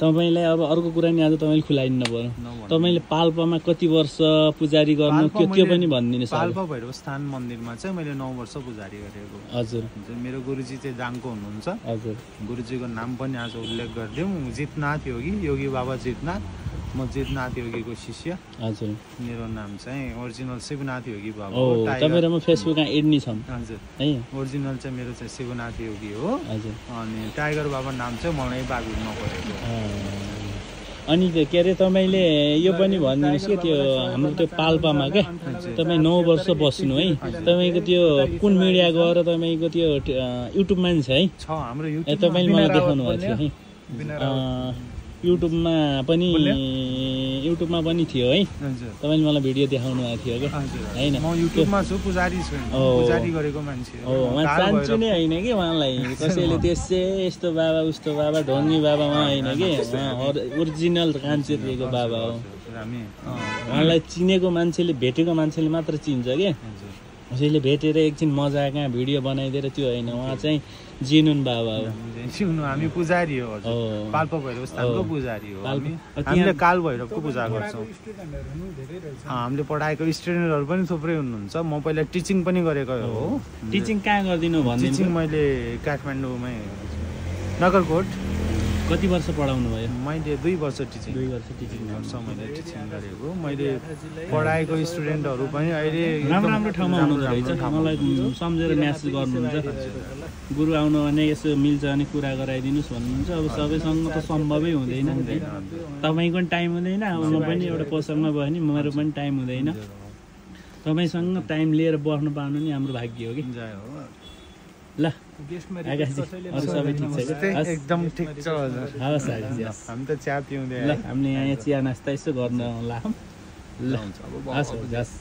तपाईलाई अब अर्को कुरा नि आज तपाईले खुलाइदिनु पर्यो तपाईले पाल्पामा कति वर्ष पुजारी गर्नु त्यो पनि भनिदिनुस् पाल्पा भैरव स्थान मन्दिरमा चाहिँ मैले 9 वर्ष पुजारी गरेको हजुर मेरो गुरुजी चाहिँ दाङको हुनुहुन्छ हजुर गुरुजीको नाम पनि आज उल्लेख गर्दियौं जितनाथ योगी बाबा जितनाथ म जितनाथ योगीको शिष्य हजुर मेरो नाम चाहिँ ओरिजिनल शिवनाथ योगी बाबा हो तपाईहरु म फेसबुकमा एड नि छम हजुर है ओरिजिनल चाहिँ मेरो चाहिँ शिवनाथ योगी हो हजुर अनि टाइगर बाबा नाम चाहिँ मलाई बागुर नपरेको अनि के अरे तपाईले यो पनि भनिदिनुस् के त्यो हाम्रो त्यो पाल्पामा के तपाई 9 वर्ष बस्नु है तपाईको त्यो कुन मिडिया गएर तपाईको त्यो युट्युबमा नि छ है छ हाम्रो युट्युब तपाईले मलाई देखाउनु भएको थियो है युट्युबमा पनि थियो है तपाईले मलाई भिडियो देखाउनु भएको थियो के हैन म युट्युबमा छु पुजारी छु पुजारी गरेको मान्छे हो म चाहन्छु नै हैन के उहाँलाई कसैले त्यसै यस्तो बाबा उस्तो बाबा ढोङ्गी बाबा उहाँ हैन के ओरिजिनल कान्छेको बाबा हो उहाँलाई चिनेको मान्छेले भेटेको मान्छेले मात्र चिन्छ के कसैले भेटेर एकछिन मजाका भिडियो बनाइदिएर त्यो हैन उहाँ चाहिँ जेनुन बाबा हो हामी पुजारी हो हजुर पाल्पा भैरव स्थानको पुजारी हो हामीले काल भैरवको पूजा गर्छौं हामीले पढाएको स्टुडेन्टहरु पनि थुप्रै हुनुहुन्छ म पहिला टिचिङ पनि गरेको हो टिचिङ कहाँ गर्दिनु भन्दिनु टिचिङ मैले काठमाडौँमै नगरकोट कति वर्ष पढाउनु भयो मैले 2 वर्ष टिचिङ मैले टिचिङ गरेको मैले पढाएको स्टुडेन्टहरु पनि अहिले राम्रो ठाउँमा हुनुहुन्छ रहेछ मलाई सम्झेर मेसेज गर्नुहुन्छ गुरु आउनु भने यसो मिल्छ भने कुरा गराइदिनुस् भन्नुहुन्छ अब सबैसँग त सम्भवै हुँदैन तपाईको पनि टाइम हुँदैन अब म पनि एउटा पोसनमा भयो नि मेरो पनि टाइम हुँदैन तपाईसँग टाइम लिएर बस्नु पाउनु नि हाम्रो भाग्य हो कि ल आकाशजी अरु सबै ठीक छ के एकदम ठीक छ हजुर हवस् आकाशजी हामी त चिया पिउँदै ल हामीले यहाँ चिया नास्ता यसो गर्न लाग्यौं ल हस्